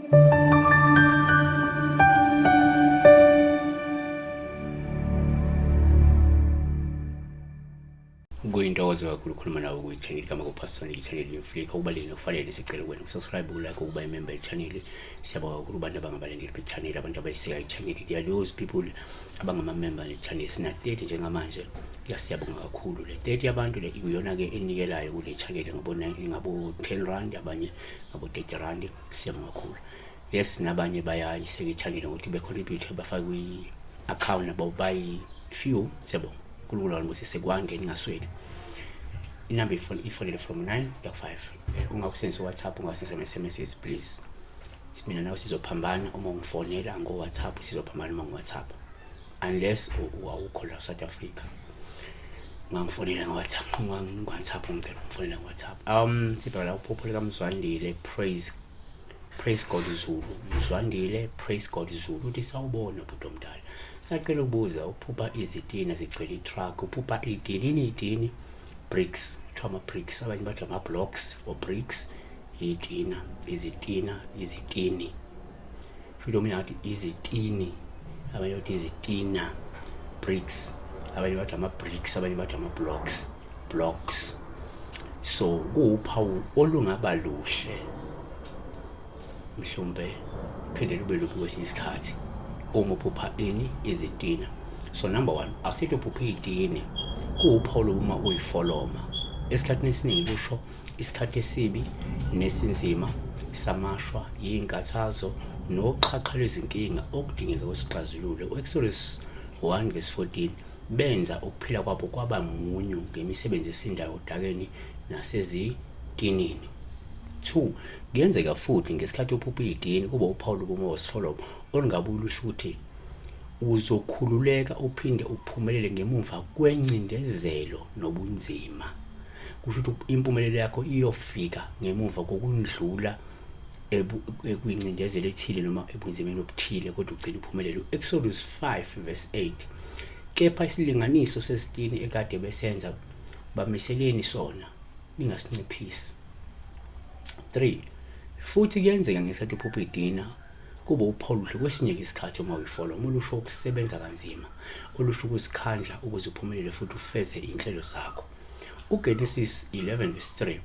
Kuyintokozo kakhulu ukukhuluma nawe kwi-channel kaMakopasoni, i-channel Imflika. Kubalulekile nokufanele sicele kuwena ukusubscribe, ukulike, ukuba imember ye-channel. Siyabonga kakhulu abantu abangabalandeli be-channel, abantu abayiseka i-channel. There are those people abangamamember le-channel. Sina 30 njengamanje. Ya, siyabonga kakhulu. Le 30 yabantu le iyona-ke enikelayo kule channel ngabo 10 rand, abanye ngabo 30 rand. Siyabonga kakhulu. Yes, nabanye bayayiseka i-channel ngokuthi be-contribute, bafake kwi-account nabo bayi-few. Siyabonga. uNkulunkulu wanibusise, kwande, ningasweli. Inamba ifonele from 9 kuya ku-5. Ungakusebenzisa uWhatsApp, ungasebenzisa ama-SMSs, please. Mina nawe sizophambana uma ungifonela ngo-WhatsApp, sizophambana uma ngi-WhatsApp, unless awukho la South Africa. Ungangifonela ngo-WhatsApp, ungangi-WhatsApp, ngicela ungifonela ngo-WhatsApp. Sibhala la uphupho likaMzwandile Praise God Zulu. Mzwandile Praise God Zulu uthi, sawubona bhuti omdala, sacela ukubuza, uphupha izitina zigcwele i-truck, uphupha iy'tini ini iy'tini, bricks, kuthiwa ama-bricks, abanye bathi ama-blocks or bricks, iy'tina, izitina, izitini. Shuthi omunye ngathi izitini, abanye bathi izitina, bricks, abanye bathi ama-bricks, abanye bathi ama-blocks, blocks. So kuwuphawu olungaba luhle, mhlawumbe phinde lube lubi kwesinye isikhathi uma uphupha ini, izitina. So number one, asithi uphupha iy'tini, kuwuphawu uma uyifoloma. Esikhathini esiningi lusho isikhathi esibi nesinzima samashwa, yinkathazo noxhaxha lwezinkinga okudingeka usixazulule. U-Exodus 1 verse 14, benza ukuphila kwabo kwaba munyu ngemisebenzi esindayo odakeni nasezitinini. 2, kuyenzeka futhi ngesikhathi uphupha iy'tini kube uphawu lobumo wesifolomo olungabuye lusho ukuthi uzokhululeka uphinde uphumelele ngemumva kwencindezelo nobunzima. Kusho ukuthi impumelelo yakho iyofika ngemuva kokundlula kwincindezelo ethile noma ebunzimeni obuthile, kodwa ugcina uphumelele. U-Exodus 5 verse 8, kepha isilinganiso sesitini ekade besenza bamiseleni sona, ningasinciphisi. 3, futhi kuyenzeka ngesikhathi uphupha idina kube uphawu oluhle kwesinye isikhathi uma uyifoloma, olusho ukusebenza kanzima, olusho ukuzikhandla ukuze uphumelele futhi ufeze iy'nhlelo zakho. UGenesis 11 verse 3,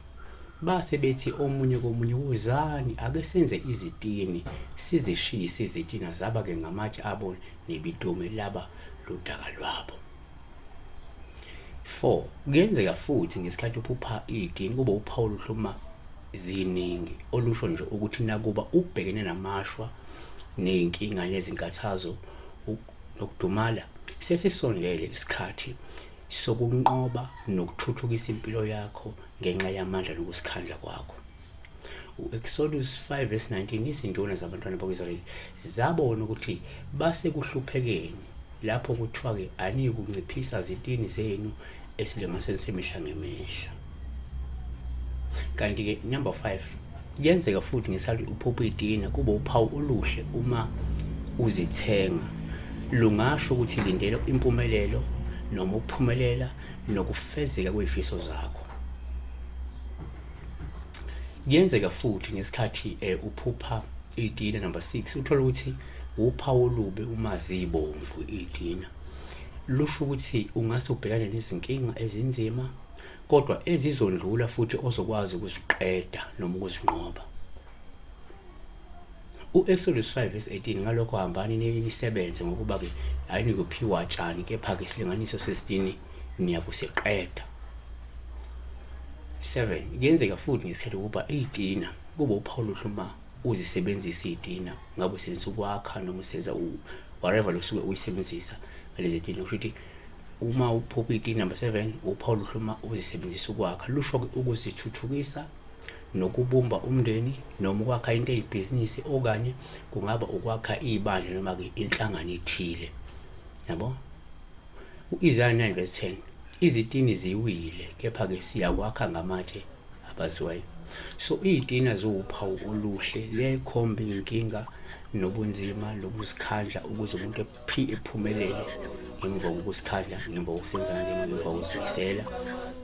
base bethi omunye komunye, wozani ake senze izitini sizishise izitina, zaba-ke ngamatshe abo nebitume laba ludaka lwabo. 4, kuyenzeka futhi ngesikhathi uphupha iy'tini kube uphawu oluhle uma ziningi, olusho nje ukuthi nakuba ubhekene namashwa ney'nkinga nezinkathazo nokudumala, sesisondele isikhathi sokunqoba nokuthuthukisa impilo yakho ngenxa yamandla nokusikhandla kwakho. U-Exodus 5 verse 19, izinduna zabantwana bakwa-Israyeli zabona ukuthi basekuhluphekeni lapho kuthiwa-ke aniyikunciphisa zitini zenu esilinganisweni semihla ngemihla. Kanti-ke number 5, kuyenzeka futhi ngesikhathi uphupha itina kube uphawu oluhle uma uzithenga, lungasho ukuthi lindela impumelelo noma ukuphumelela nokufezeka kwey'fiso zakho. Kuyenzeka futhi ngesikhathi uphupha iy'tina, number 6, uthole ukuthi uphawu olubi uma zibomvu iy'tina, lusho ukuthi ungase ubhekane nezinkinga ezinzima kodwa ezizondlula futhi ozokwazi ukuziqeda noma ukuzinqoba. U-Exodus 5 verse 18, ngalokho hambani nisebenze, ngokuba-ke ayinikuphiwa tshani, kepha-ke isilinganiso sesitini niyakusiqeda. 7, kuyenzeka futhi ngesikhathi ukuba iy'tina kube uphawu oluhle uma uzisebenzisa iy'tina, ngabe usebenzisa ukwakha noma usebenzisa whatever losuke uyisebenzisa ngalezi tina. Kusho ukuthi uma uphupha iy'tina, number 7, uphawu oluhle uma uzisebenzisa ukwakha, lusho-ke ukuzithuthukisa nokubumba umndeni noma ukwakha into eyibhizinisi, okanye kungaba ukwakha ibandla noma-ke inhlangano ethile, yabo. U-Isaya 9 verse 10, izitini ziwile, kepha-ke siyakwakha ngamatshe abaziwayo. So iy'tina ziwuphawu oluhle, liyayikhomba iy'nkinga nobunzima lokusikhandla ukuze umuntu ephumelele ngemva kokusikhandla, ngemva kokusebenza kanzima, ngemva kokuzimisela.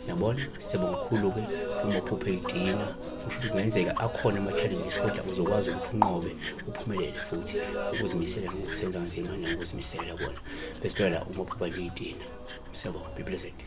Yabona, siyabonga kakhulu-ke uma uphuphe idina, kusho ukuthi kungenzeka akhona ama-challenges, kodwa uzokwazi ukuthi unqobe, uphumelele futhi ukuzimisela ngokusenza nzima nangokuzimisela kona. Bese phela la uma uphupha nje idina. Siyabonga, be blessed.